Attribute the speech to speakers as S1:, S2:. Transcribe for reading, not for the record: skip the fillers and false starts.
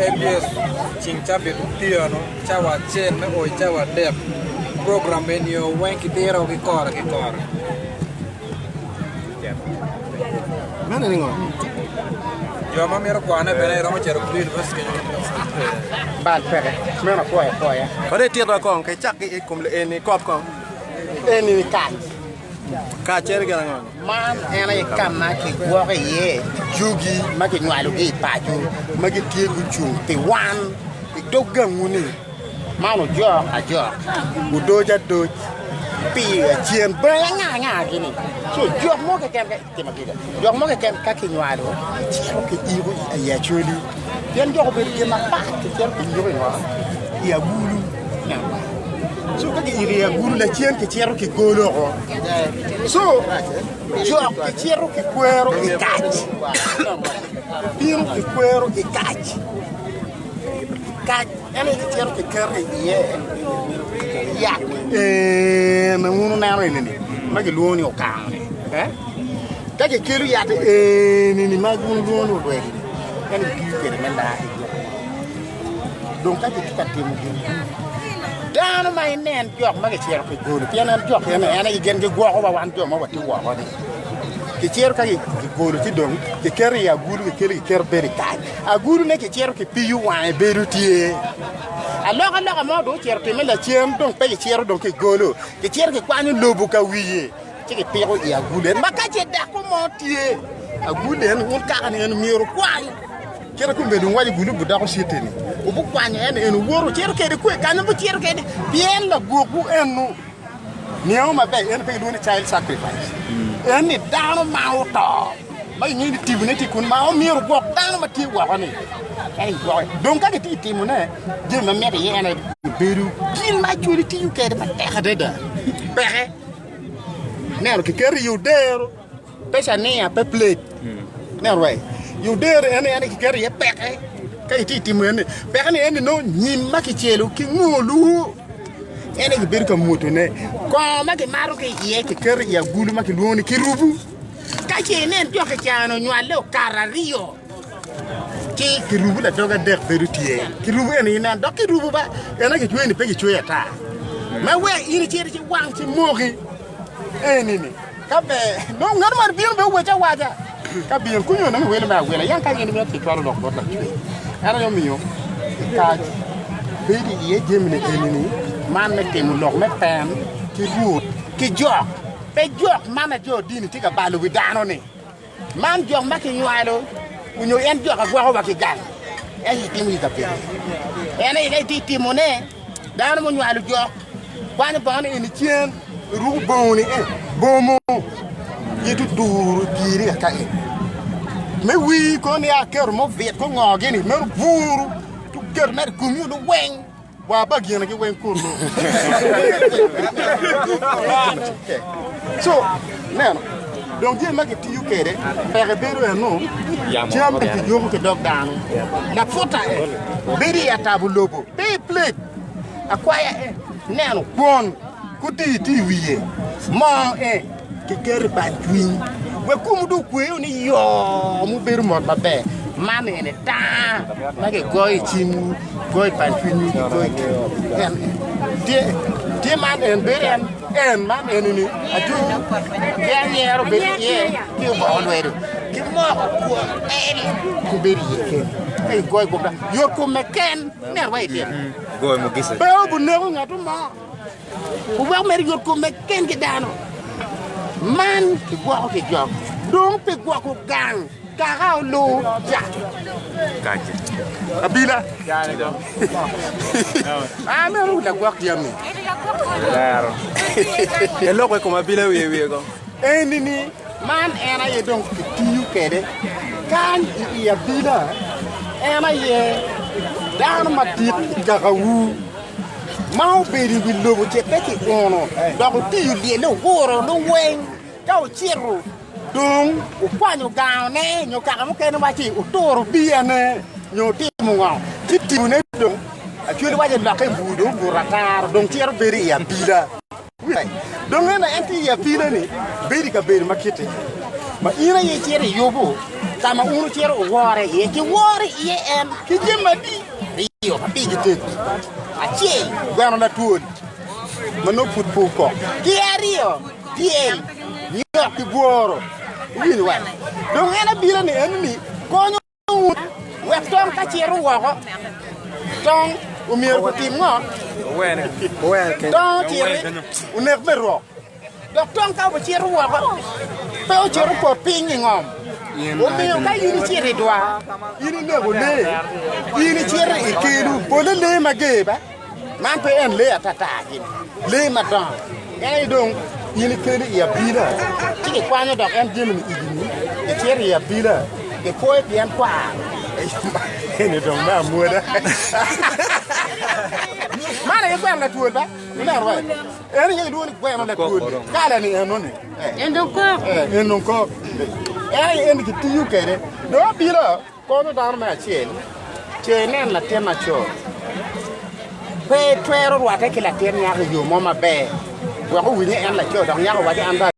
S1: ABS ceng cabit otyeno cawa acel me o i cawa adek. Program eni weng kitiro ki kore ki kore.
S2: Meno ni ngo?
S1: Jo ma mito kwane bene iromo cito Gulu University kenyo.
S2: Bal peke. Meno apwoyo apwoya.
S3: Kodi ititwa kong ka icak ki i kom eni kop kong.
S2: Eni ni kac.
S3: Kac eni gin ango?
S2: Man en aye ka ma kigwoko iye jogi ma kinywalogi i paco ma gitye gucung pi wan i dog gangwu-ni. Man ojok ajok, odoc adoc, pii acen bene anga anga gini. Co jok mo keken ka itimo gire, jok mo keken ka kinywalo kicito kiiko i Acholi pien jok obedo gin mapat kicito kiiko i ngo i agulu. Co ka kiiko i agulu lacen kicito kigolo oko. Co jok kicito kikwero i kac, kibino kikwero i kac. Kac en aye kicito kiketo iye yat en ma wun wuneno eni-ni ma gilwongo ni okang-ni ka kikelo yat eni-ni ma wun wulwongo ni olwedi-ni en gitiyo kwede me lar ki gwoko dong ka gitye ka timo gin dano ma inen jok ma kicito kigolo pien en jok eni en aye gin gigwoko wa wan jo ma watye woko-ni kicito ka kigolo ci dong kiketo i agulu kikelo kiketo bedo i kac. Agulune kicito kipiyo wange bedo tye. Alokaloka mo dong ocito timme lacen dong pe kicito dong kigolo, kicito kikwanyo lobo ka wiye ci kipiko i agulu en. Ma ka ce dako mo tye agulu en wun kaka ni en myero wukwany kite kome dong waco gulu budoko citi-ni wubukwanyo en en wuwoto wucito kede kwe kanyo wucito kede pien lagwokwu eno Niango maber ento pe gilwongo ni child sacrifice. En ni dano ma oto ma ingeyo ni tipone tye kun ma omyero ogwok dano ma tye woko ni en igwoke. Dong ka gitye timone jami ma mitte iye en aye obedo gin ma Acholi tiyo kwede matek adada. Peke neno kiketo i odero. Pe cania, pe plate. Ineno wai? I odero en aye kiketo iye peke ka itye ka timo eni. Peke ni eni nongo nyim ma kicelo ki ngolu en aye kibedo ka mwotone. Kongo ma kimato ki iye kiketo i agulu ma kilwongo ni kirubu. Ka ce inen jok kicano onywale okato aryo ci kirubu ladog adek bedo tye. Kirubu eni inen dok kirubu ba en aye kicweyo ni pe kicweyo ata ma wek in icit ci wang ci moki eni-ni. Ka ber, nongo ngat man bino bene owec awaca. Ka bino kunyo nongo iwilo me awila. Yang ka in imito ci icwalo lok bot Lacwec. En aye omiyo i kac bedo iye jami-ni eni-ni man me timo lok me pen ki rut ki jok. Pe jok man a jo dini tye ka balo wi dano-ni. Man jok ma kinywalo onyo en jok agwoko wa ki gang en aye timo i kabedo en aye ka itye timone dano munywalo jok kwanyo bongo ni eni cen ruko bongo ni eh bomo yeto duru pyeri kaka eni me wii kono ni aketo mo vit ko ngo gini meno buru tuketo mere i komi weng. Wa ba gin gi weng kunu. So, neno, dong jami ma gitiyo kwede peke bedo eno, cam ma kiyuko ki dog dano. Laputa e, bedo i atabo lobo, pe i plate. Akwaya e, neno, kwon kodi tye i wiye, moo e, Kiketo i bal cwiny wek komwu dong okweyo ni yoo mubedo mot maber. Man eni tar ma kigoyo i cingwu, goyo i bal cwinywu, kigoyo i kinwu. En tye, tye man en bedo en, en man eni-ni adur ki anyero bedo iye ki oboko lwedo ki moko kwon en kubedo iye keni. Ka igoyo i kom dano, yot kome ken, myero wa itim. Pe obuneko ngat mo. Wuwek mere yot kome ken ki dano. Man kigwoko ki jok, dong pi gwoko gang kaka olu ca. Abila. Ah, meno lagwok jami.
S3: Eloko i kom abila wiye wiye ko.
S2: Eni ni man en aye dong kitiyo kwede kany i i abila en aye dano madit i kakawu. ma obedo i wi lobo ce pe kiuno, dok otiyo lyelle oguro luweng. Ka ocito dong okwanyo gangone nyo kaka mukene wacci oturo biyane nyo otimo ngo, ci timone dong acwali waco lokke i bur dong obuto ataro dong cito bedo i abila. Dong ento en tye i abila-ni bedo i kabedo ma kite ma in aye icito iyubo. Ka ma wun wucito wuwore iye, giworo iye en ki jami adi? Aryo ma pigi tego. Acel, gweno latwol ma nongo pud pe okok, ki aryo, tyel nyok ki bworo. Iwinyo wa? Dong en abila-ni eni-ni konyo wun wek tong ka cito woko, tong omyero gutim ngo? Tong ociti onek me rok. Dok tong ka ocito woko, pe ocito pot piny i ngom. Omiyo ka in icito i dwar, in ineko lee, in icito i kelu, polle lee mager ba, man pe en lee atata gini, lee madongo. En aye dong in ikelo i abila, ci kikwanyo dok en jami-ni igi-ni, icito i abila, kikwoyo pien kwar. Eni dong me amwoda. Man aye gweno latwol ba, ineno ba? En aye ilwongo ni gweno latwol kala ni enoni.
S4: En dong kok.
S2: En dong kok. En aye eni kitiyo kwede. Dong abila konyo dano me acel ce inen latin laco pe twero rwatte ki latin nyako i yo mo maber wek owinye en laco dok nyako owaci an dong.